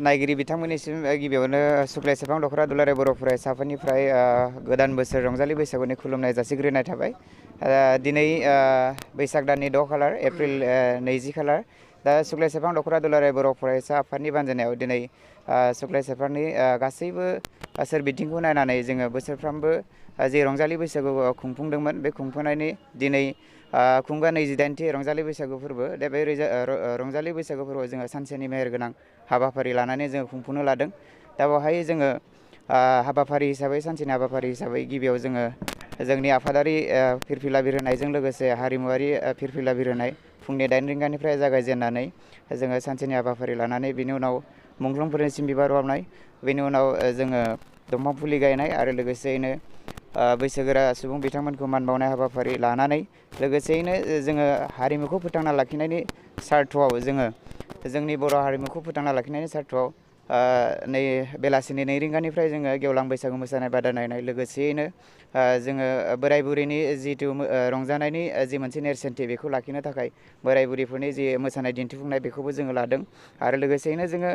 नायगिरि बिथांमोननिसिम गिबियावनो सुक्लाय सेरफां दख'रा दुलाराय बर' फरायसाफोरनिफ्राय गोदान बोसोर रंजालि बैसागुनि खुलुमनाय जासिग्रोनाय थाबाय। दिनै बैसाग दाननि 6 खालार एप्रिल 20 खालार दा सुक्लाय सेरफां दख'रा दुलाराय बर' फरायसा आफादनि बानजायनायाव दिनै सुक्लाय सेरफांनि गासैबो सोरबिथिंखौ नायनानै जोङो बोसोरफ्रोमबो जे रंजालि बैसागु खुंफुंदोंमोन बे खुंफुंनायनि दिनै खुंगा 28थि रंजालि बैसागु फोरबो दा बे रंजालि बैसागु फोरबोआव जोङो सानसेनि मेहेरगोनां हाबाफारि लानानै जोङो खुंफुंनो लादों। दा बेवहाय जोङो हाबाफारि हिसाबै सानसेनि हाबाफारि हिसाबै गिबियाव जोङो जोंनि आफादारि फिरफिला बिरहोनायजों लोगोसे हारिमुवारि फिरफिला बिरहोनाय फुंनि 8 रिंगानिफ्राय जागायजेननानै जोङो सानसेनि हाबाफारि लानानै बिनि उनाव मुंख्लंफोरनिसिम बिबार बावनाय, बेनि उनाव जोङो दंफां फुलि गायनाय आरो लोगोसेयैनो बैसोगोरा सुबुं बिथांमोनखौ मान बावनाय हाबाफारि लानानै लोगोसेयैनो जोङो हारिमुखौ फोथांना लाखिनायनि सार्थ'आव जोङो जोंनि बर' हारिमुखौ फोथांना लाखिनायनि सार्थ'आव नै बेलासिनि 2 रिंगानिफ्राय जोङो गेवलां बैसागु मोसानाय बादायलायनाय लोगोसेयैनो जोङो बोराय बुरैनि जिथु रंजानायनि जि मोनसे नेरसोनथि बेखौ लाखिनो थाखाय बोराय बुरैफोरनि जि मोसानाय दिन्थिफुंनाय बेखौबो जोङो लादों आरो लोगोसेयैनो जोङो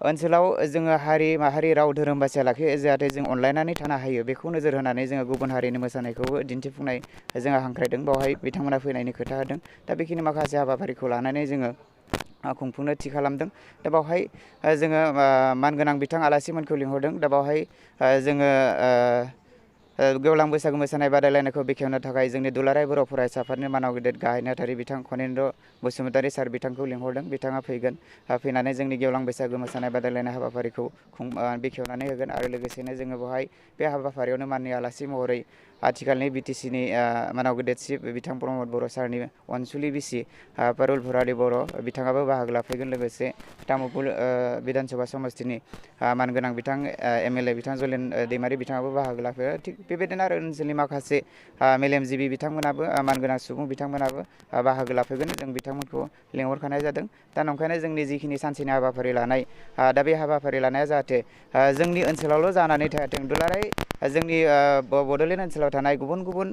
ओनसोलाव जोङो हारि माहारि राव धोरोम बासिया लाखियो जाहाथे जों अनलायनानै थानो हायो बेखौ नोजोर होनानै जोङो गुबुन हारिनि मोसानायखौबो दिन्थिफुंनाय जोंहा हांख्रायदों। बावहाय बिथांमोना फैनायनि खोथा होदों। दा बेखिनि माखासे हाबाफारिखौ लानानै जोङो खुंफुंनो थि खालामदों। दा बावहाय जोङो मानगोनां बिथां आलासिमोनखौ लिंहरदों। दा बावहाय जोङो गेवलां बैसागु मोसानाय बादायलायनायखौ बेखेवनो थाखाय जोंनि दुलाराय बर' फरायसा आफादनि मानाव गेदेर गाहाय नेहाथारि बिथां खनिन्द्र बसुमतारी सार बिथांखौ लिंहरदों। बिथाङा फैगोन, फैनानै जोंनि गेवलां बैसागु मोसानाय बादायलायनाय हाबाफारिखौ बेखेवनानै होगोन आरो लोगोसेनो जोङो बेवहाय बे हाबाफारियावनो माननि आलासि महरै आथिखालनि बिटिसिनि मानाव गेदेर चिफ बिथां प्रमद बर' सारनि अनसुलि बिसि पारुल भरारि बर' बिथाङाबो बाहागो लाफैगोन। लोगोसे तामुलपुर बिधानसभा समस्तिनि मानगोनां बिथां MLA बिथां जलेन दैमारि बिथाङाबो बाहागो लाफैयो। थिग बेबायदिनो आरो ओनसोलनि माखासे मेलेमजिबि बिथांमोनाबो मानगोनां सुबुं बिथांमोनाबो बाहागो लाफैगोन। जों बिथांमोनखौ लेंहरखानाय जादों। दा नंखायनो जोंनि जिखिनि सानसेनि हाबाफारि लानाय दा बे हाबाफारि लानाया जाहाथे जोंनि ओनसोलावल' जानानै थायाथों, दुलाराय जोंनि बड'लेण्ड ओनसोलाव थानाय गुबुन गुबुन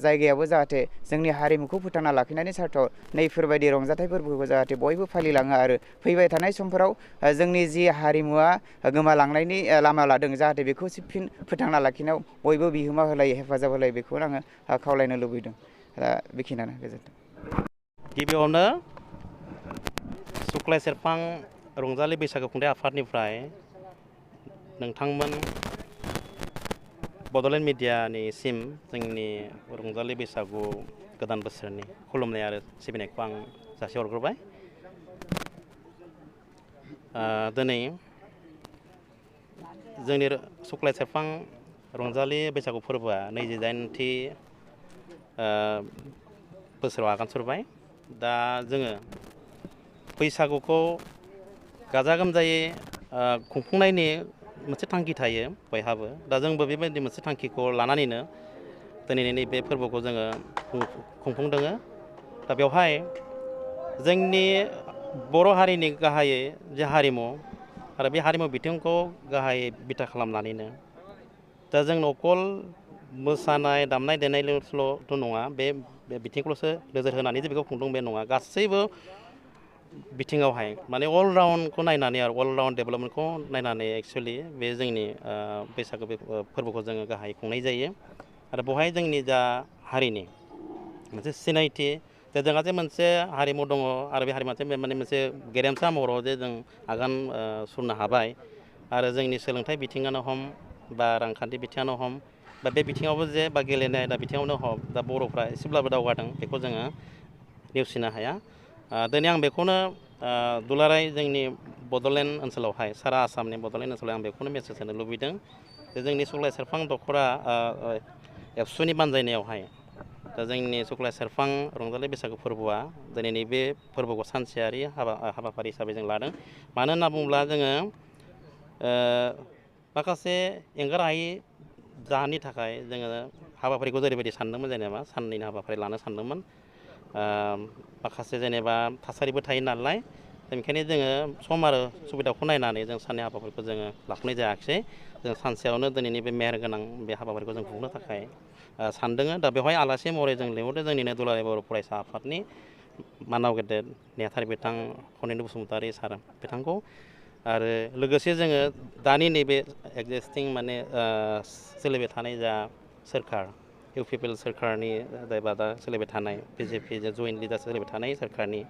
जायगायावबो जाहाथे जोंनि हारिमुखौ फोथांना लाखिनायनि सार्थ'आव नैफोरबायदि रंजाथाइ फोरबोखौ जाहाथे बयबो फालिलाङो आरो फैबाय थानाय समफोराव जोंनि जि हारिमुवा गोमालांनायनि लामा लादों जाहाथे बेखौ फिन फोथांना लाखिनायाव बयबो बिहोमा होलायो, हेफाजाब होलायो बेखौनो आङो खावलायनो लुबैदों। दा बेखिनियानो, गोजोन्थों। गिबियावनो सुक्लाय सेरफां रंजालि बैसागु खुंथाय आफादनिफ्राय नोंथांमोन बड'लेण्ड मिडियानिसिम जोंनि रंजालि बैसागु गोदान बोसोरनि खुलुमनाय आरो सिबिनायखौ आं जासिहरग्रोबाय। दिनै जोंनि सुक्लाय सेरफां रंजालि बैसागु फोरबोआ 28थि बोसोराव आगान सुरबाय। दा जोङो बैसागुखौ गाजा गोमजायै खुंफुंनायनि मोनसे थांखि थायो बयहाबो। दा जोंबो बेबायदि मोनसे थांखिखौ लानानैनो दिनैनि नैबे फोरबोखौ जोङो खुंफुंदों। दा बेवहाय जोंनि बर' हारिनि गाहायै जे हारिमु आरो बे हारिमु बिथिंखौ गाहायै बिथा खालामनानैनो दा जों अकल मोसानाय दामनाय देनायल'थ' नङा, बे बिथिंखौल'सो नोजोर होनानै जे बेखौ खुंदों बे नङा। गासैबो बिथिङावहाय माने अलराउन्डखौ नायनानै आरो अलराउन्ड डेभेलपमेन्टखौ नायनानै एक्सुवेलि बे जोंनि बैसागु फोरबोखौ जोङो गाहायै खुंनाय जायो। आरो बेवहाय जोंनि जा हारिनि मोनसे सिनायथि जे जोंहा जे मोनसे हारिमु दङ आरो बे हारिमुवा माने मोनसे गेरेमसा महराव जे जों आगान सुरनो हाबाय आरो जोंनि सोलोंथाइ बिथिङानो हम बा रांखान्थि बिथिङावनो हम बा बे बिथिङावबो जे बा गेलेनाय दा बिथिङावनो हम दा बर'फ्रा एसेब्लाबो दावगादों बेखौ जोङो नेवसिनो हाया। दिनै आं बेखौनो दुलाराय जोंनि बड'लेण्ड ओनसोलावहाय सारा आसामनि बड'लेण्ड ओनसोलाव आं बेखौनो मेसेज होनो लुबैदों जे जोंनि सुग्लाय सेरफां दख'रा एबसुनि बानजायनायावहाय दा जोंनि सुग्लाय सेरफां रंजालि बैसागु फोरबोआ दिनैनि बे फोरबोखौ सानसेयारि हाबाफारि हिसाबै जों लादों। मानो होनना बुङोब्ला जोङो माखासे एंगार हायै जाहोननि थाखाय जोङो हाबाफारिखौ जेरैबायदि सानदोंमोन जेनेबा साननैनि हाबाफारि लानो सानदोंमोन। माखासे जेनेबा थासारिबो थायो नालाय बेनिखायनो जोङो सम आरो सुबिदाखौ नायनानै जों साननै हाबाफारिखौ जोङो लाफुंनाय जायाखिसै। जों सानसेयावनो दिनैनि बे मेहेर गोनां बे हाबाफारिखौ जों खुंनो थाखाय सानदों। दा बेवहाय आलासि महरै जों लिंहरदों जोंनिनो दुलाराय बर' फरायसा आफादनि मानाव गेदेर नेहाथारि बिथां खनेन बसुमतारी सार बिथांखौ आरो लोगोसे जोङो दानि नैबे एक्जिस्टिं माने सोलिबाय थानाय जा सोरखार इउ पि पि एल सोरखारनि जायबा दा सोलिबाय थानाय BJP जयेन्टलि दा सोलिबाय थानाय सोरखारनि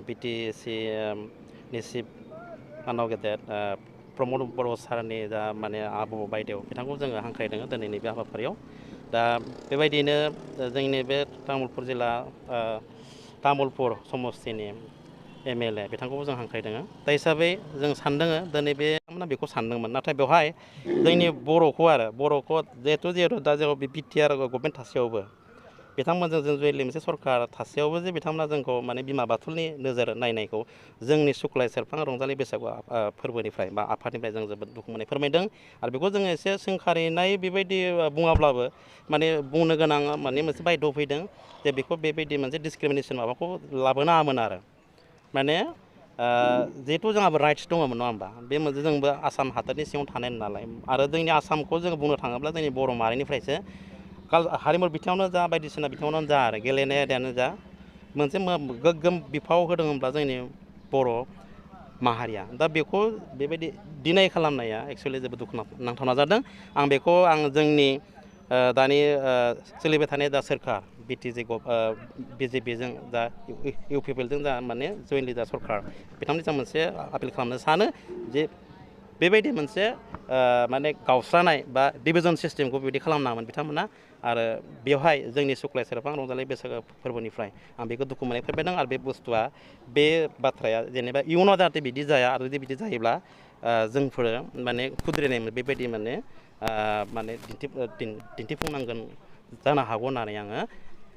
BTC नि चिफ मानाव गेदेर प्रमद बर' सारनि जा माने आबौ बायदेव बिथांखौ जोङो हांख्रायदों दिनैनि बे हाबाफारियाव। दा बेबायदिनो जोंनि बे तामुलपुर जिल्ला तामुलपुर समस्तिनि MLA बिथांखौबो जों हांख्रायदों। दा हिसाबै जों सानदों दिनै बे बेखौ सानदोंमोन नाथाय बेवहाय जोंनि बर'खौ जिहेथु दा जेराव BTR गभर्नमेन्ट थासेयावबो बिथांमोनजों जों जयेन्टलि मोनसे सरकार थासेयावबो जे बिथांमोना जोंखौ माने बिमा बाथुलनि नोजोर नायनायखौ जोंनि सुग्लाय सेरफां रंजालि बैसागु फोरबोनिफ्राय बा आफादनिफ्राय जों जोबोद दुखु मोननाय फोरमायदों। आरो बेखौ जोङो एसे सोंखारिनाय बेबायदि बुङाब्लाबो माने बुंनो गोनां माने मोनसे बायद' फैदों जे बेखौ बेबायदि मोनसे डिसक्रिमिनेसन माबाखौ लाबोनाङामोन आरो माने जिहेथु जोंहाबो राइट्स दङमोन नङा होमबा बे मोनसे जोंबो आसाम हादोरनि सिङाव थानाय नालाय आरो जोंनि आसामखौ जोङो बुंनो थाङोब्ला जोंनि बर' माहारिनिफ्रायसो हारिमु बिथिङावनो जा बायदिसिना बिथिङावनो जा आरो गेलेनाय आयदायानो जा मोनसे गोग्गोम बिफाव होदों होनब्ला जोंनि बर' माहारिया दा बेखौ बेबायदि डिनाय खालामनाया एक्सुवेलि जोबोद दुखु नांथावना जादों। आं बेखौ जोंनि दानि सोलिबाय थानाय दा सोरखार BJPजों दा UPPजों जा माने जयेन्टलि दा सरखार बिथांमोनजों मोनसे आपिल खालामनो सानो जे बेबायदि मोनसे माने गावस्रानाय बा डिभिजन सिस्टेमखौ बेबायदि खालामनाङामोन बिथांमोना आरो बेवहाय जोंनि सुग्लाय सेरफां रंजालि बैसागो फोरबोनिफ्राय आं बेखौ दुखु मोननाय फोरमायदों आरो बे बुस्थुआ बे बाथ्राया जेनेबा इयुनाव जाहाथे बिदि जाया आरो जुदि बिदि जायोब्ला जोंफोरो माने खुद्रिनाय बेबायदि माने दिन्थिफुंनांगोन जानो हागौ होननानै आङो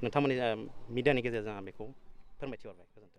नोंथांमोननि मिडियानि गेजेरजों आं बेखौ फोरमायथिहरबाय। गोजोन्थों।